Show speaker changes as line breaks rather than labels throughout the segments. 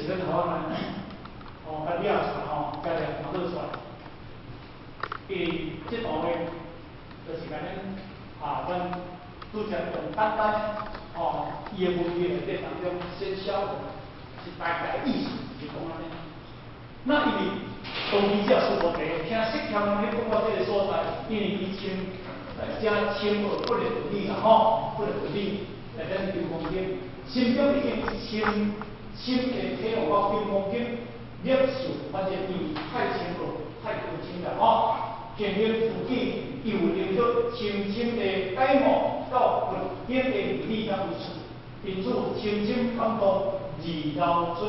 是咱台灣人，哦，甲掠出來吼，加掠拿出來。因為這段話就是共咱啊，阮拄才用簡單哦，伊的文字內底當中先寫落，是大概意思是講按呢。那因為當時這須菩提聽釋迦牟尼講到這個所在，因為伊深正深奧佛的道理啦吼，佛的道理，來咱金剛經，心中已經深深的體悟到金剛經，攝受反正因為太深奧、太高深啦吼。現行自己又能夠深深的解悟到佛經的義理佮歸處，因此深深感動而流出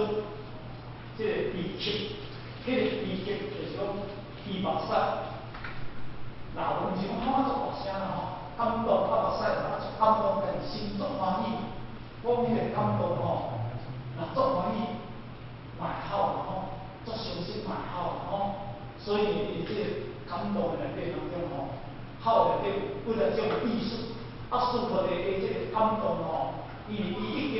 這個悲泣，彼個悲泣就是講伊目屎，若阮是講哈做大聲啦吼，感動啊目屎啊足感動，家己心足歡喜，講彼個感動吼，若足歡喜，嘛會哭啦吼，足傷心嘛會哭啦吼，所以伊這個感動的內底當中吼，哭內底有幾若種意思，啊，須菩提的這個感動吼，因為伊已經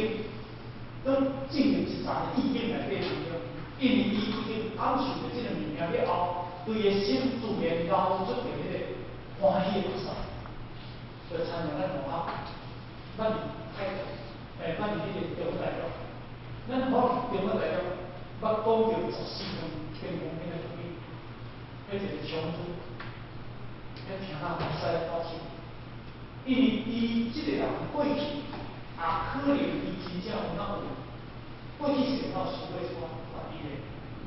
當進入一層的意境內底當中，因為伊已經感受著這個物件了後，對伊的心自然流出著彼個歡喜的目屎，就親像咱同學，咱佇泰國，咱佇彼個中國大陸，咱我佇中國大陸，捌講著14分天空彼個東西，彼一個長子，彼聽到目屎發青，因為伊這個人過去也可能伊真正有那有，過去是有受過一寡壓抑的，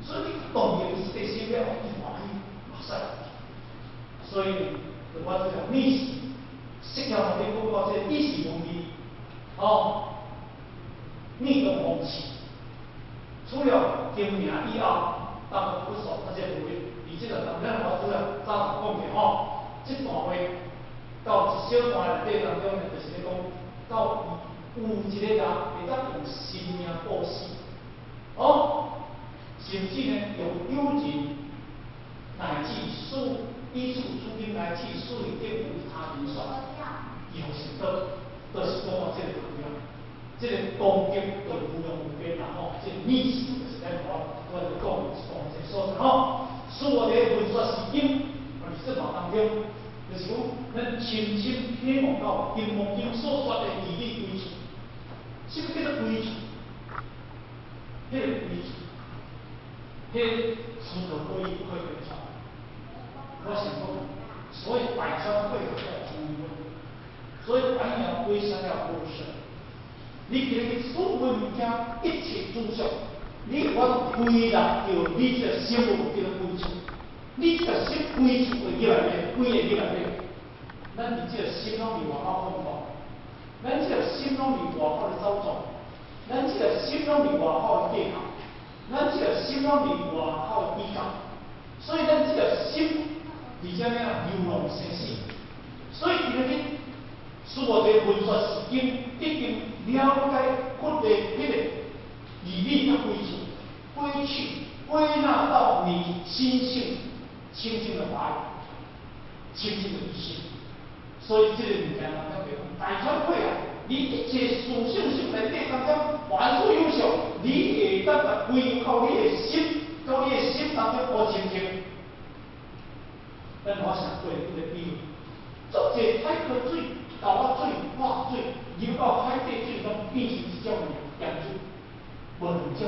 所以你動用這個心了後，伊歡喜目屎，所以就我這個歷史，釋迦牟尼講到這個意識問題，哦，密宗風氣，除了經名以後，當不說這些道理，而這個當咱我主要早就講過吼，這段話到一小段內底當中呢，就是咧講到有一個人會當用生命布施，哦，甚至呢用有情乃至數以此處境乃至數以定有他人說，伊予成道，就是講到這個當中，這個功德就無量無邊啦吼，這個意思就是咱我我就講講這個所在吼，須菩提聞說是經，啊，這嘛當中，就是講咱深深體悟到金剛經所說的義理歸處，啥物叫做歸處？彼個歸處，彼個殊途歸不可言傳。我想講，所謂百川匯合成一灣，所以百鳥歸山了無生。你今日所有物件，一切諸相，你我歸納到你這個心有叫做歸處，你這個心歸處會入來咧，歸會入來咧。咱佇這個心攏佇外口放蕩，咱這個心攏佇外口咧走轉，咱這個心攏佇外口咧計較，咱這個心攏佇外口咧比較，所以咱這個心而且呢流浪生死。所以今日須菩提聞說是經，已經了解佛的彼個義理佮歸處，歸處歸納到你心性清淨的法語，清淨的一心。所以這個物件人較袂講大川會啊，你一切思想心內底當中凡事有相，你會當共歸到你的心，到你的心當中無清淨。咱我想過這個比喻，做這海河水、溝仔水、活水，流到海底水，攏變成一種鹽水，無兩種。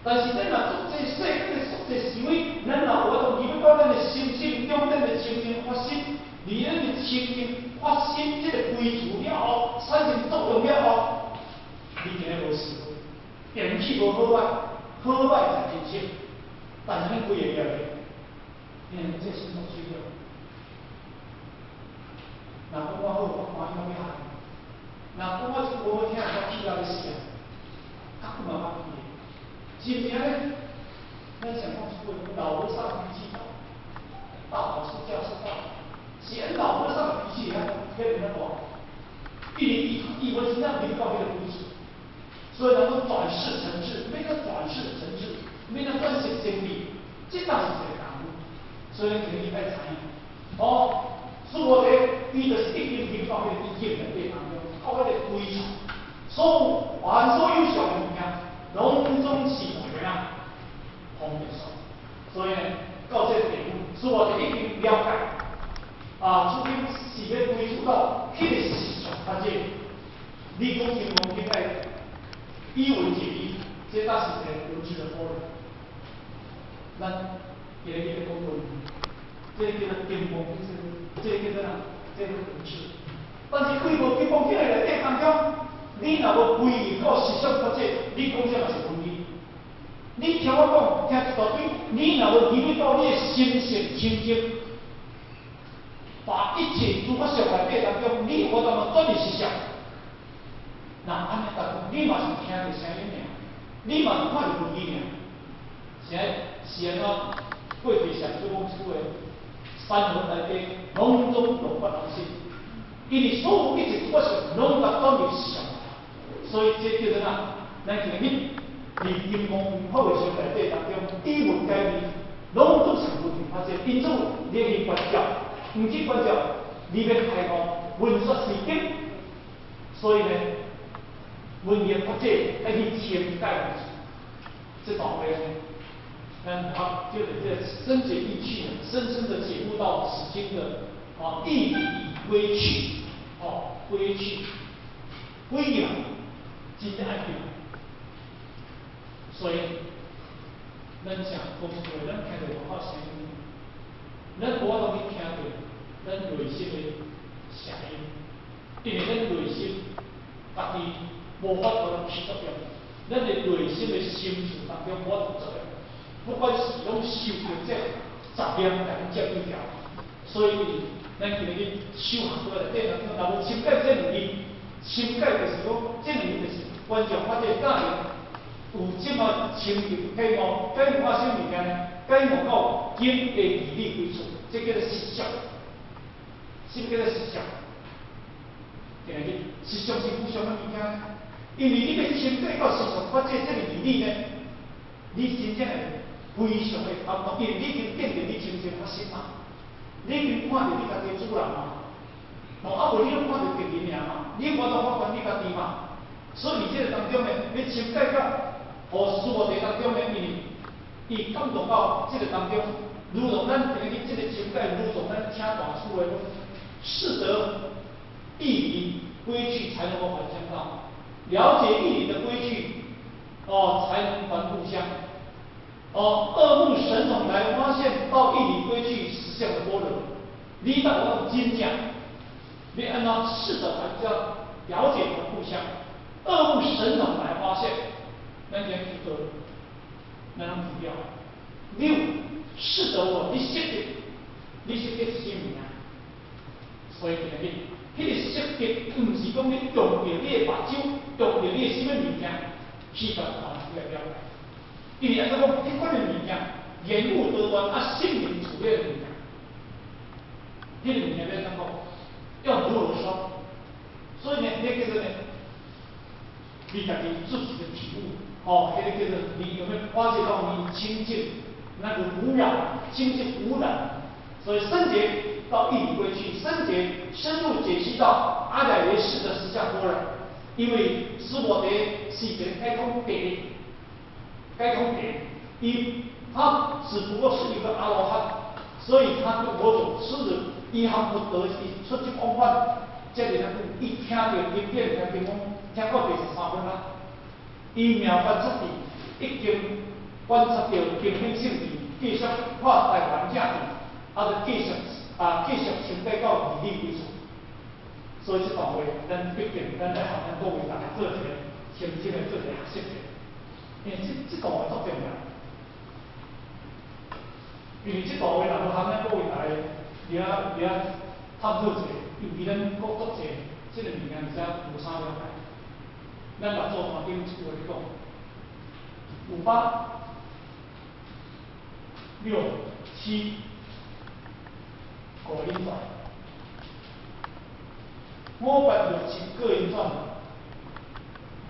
但是咱若做這世間的俗世思維，咱若有法度入到咱的心性中，咱的清淨發心，離咱的清淨發心這個歸處了後，產生作用了後，你今日無事，運氣無好歹，好歹在人生，但是咱規個了咧，因為這心都水了。若講我好，我歡喜到欲死；若講我這無好聽，我氣到欲死啊！較久嘛捌記的，是毋是按呢？咱想講一句話，老和尚脾氣大，大好事教是大，是按老和尚的脾氣遐遐爾大，因為伊伊本身沒到彼個位置，所以人講轉識成智，欲閣轉識成智，欲閣轉識成智，這當是一個功夫，所以今日愛知影。哦，須菩提，伊就是已經入到彼個意境內底當中，到彼個歸處，所有凡所有相的物件，攏總一文解义，這才是一个文字的般若。咱今日咧講論，這個叫做金剛經，這個叫做啥？這個文字。但是規部金剛經的內底當中，你若無歸入到實相法者，你講啥嘛是文字。你聽我講，聽一大堆，你若無入去到你的心性清淨，把一切諸法相內底當中，你有法度轉入實相。那按呢當中，你嘛是聽著聲音爾，你嘛是看著文字爾。是是按怎？過去上祖講一句話：山河大地，攏總落法人心。因為所有一切諸法相，攏共轉入實相。所以這叫做啥？咱今日佇金剛法的相內底當中，一文解義，攏總是文字法則。因此，你去觀照，毋去觀照，你欲開悟，文說是經。所以呢，文言法則愛去清解這段話呢，咱學就是這深解義趣，深深的解悟到此經的義理歸趣，哦歸趣，歸啊，真正愛對。所以，咱講講實話，咱聽著外口聲音，咱無法度去聽著咱內心的聲音，因為咱內心家己無法度起作用，咱的內心的心事當中無法度作用，不管是攏受著這雜念來去佔據掉，所以咱今日修行過來底當中，若無深解這兩字，深解就是講，這兩字就是觀照法者教言。有這麼深入體悟，體悟到啥物件呢？體悟到經的義理歸處，這叫做實相。什麼叫做實相？今日實相是無上的物件，因為你欲深解到實相法者這個義理呢，你真正會非常的感動，因為你已經見著你親身發生嘛，你已經看著你家己的主人嘛，哦，啊無你攏看著別人爾嘛，你無法度發現你家己嘛，所以佇這個當中呢，你深解到。予師父佇當中呢，因為伊感動到這個當中，如同咱今日這個深解，如同咱請大師的講，識得義理歸趣，才能夠還鄉道；了解義理的歸趣，哦，才能還故鄉。哦，二目神通來發現到義理歸趣實相的般若，你當我真正，你按怎識得還叫了解還故鄉？二目神通來發現。咱今去做，咱攏知了。你有識得無？你識得，你識得是啥物件？所以今日，彼個識得，毋是講你用著你的目睭，用著你的啥物物件去共還出來了解。因為按怎講，彼款的物件，言語得斷啊，心靈處理的物件，彼個物件欲按怎講？要如何說？所以呢，彼叫做呢，你家己自己的體悟。哦，彼個叫做你有沒有發覺到你清淨那個無染，清淨無染，所以深解到義理歸趣，深解深入解析到阿賴耶識的實相般若，因為師父佇是一個解通地，解通地，伊他只不過是一個阿羅漢，所以他對某種痴人，伊還不得伊出去往返，這個人伊聽著經典，聽經講，聽到第十三分啦。伊妙觀察智，已經觀察到經典聖義，繼續看台灣正智，啊，就繼續啊，繼續深解到義理歸處。所以這段話，咱畢竟咱愛予咱各位逐家做一个深深的做一个學習者，因為這段話足重要。因為這段話若無通咱各位逐家佇遐佇遐探討一下，尤其咱閣足濟這個物件，而且無啥了解。咱六祖壇經一句話咧講，五八六七果因轉，五八六七果因轉，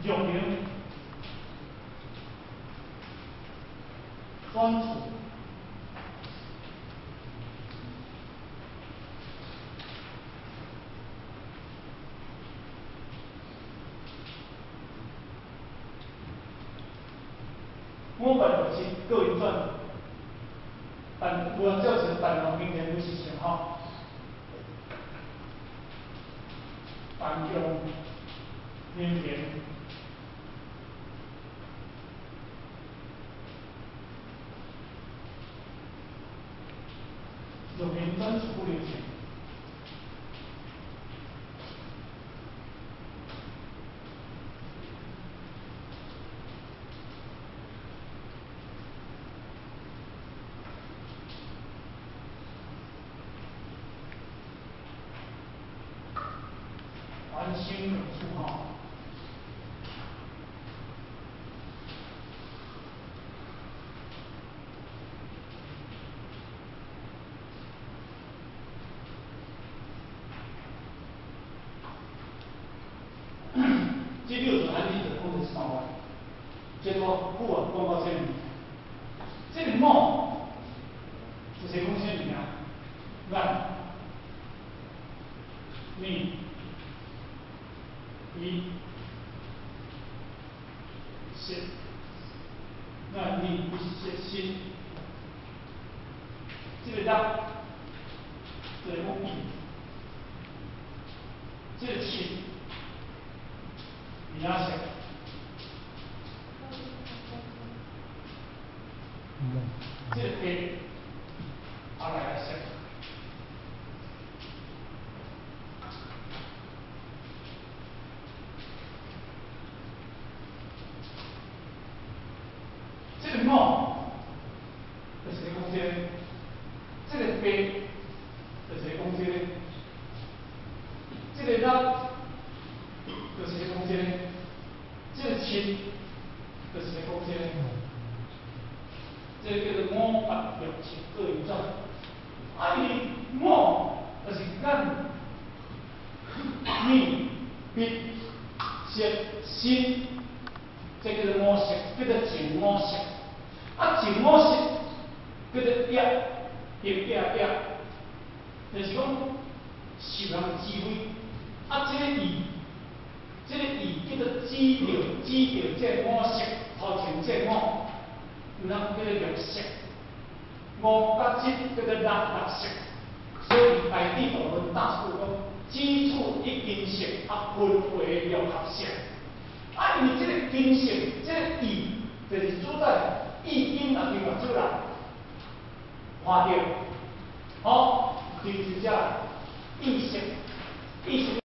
六名轉處。五八六七果因轉，但有人叫成但用明年不是想吼，但用明年用运转事务流程。完成两处吼。这六组含义就讲做三话，这个久啊讲到这物件，这个五就是讲啥物件？眼、耳、鼻、舌、眼、耳、鼻、舌、身，这个六就是讲意，这个七。名色，这个八阿赖耶识，这个五就是咧讲这个，这个八就是咧讲这个，这个六就是咧讲这个。这个七就是咧讲这个，这个叫做五八六七各运转。啊，因为五就是眼、耳、鼻、舌、身，这叫做五色，叫做净五色。啊，净五色叫做业，业业业，就是讲受人指挥。啊，这个意。这个意叫做指著指著这五色，头前这五，毋通叫做六色。五甲七叫做六六色，所以大智度论大师讲，指处一根色，啊分为六合色。啊，因为这个根色，这个意，就是主宰意音啊，对目睭啦，看著，好，就是这意识，意识。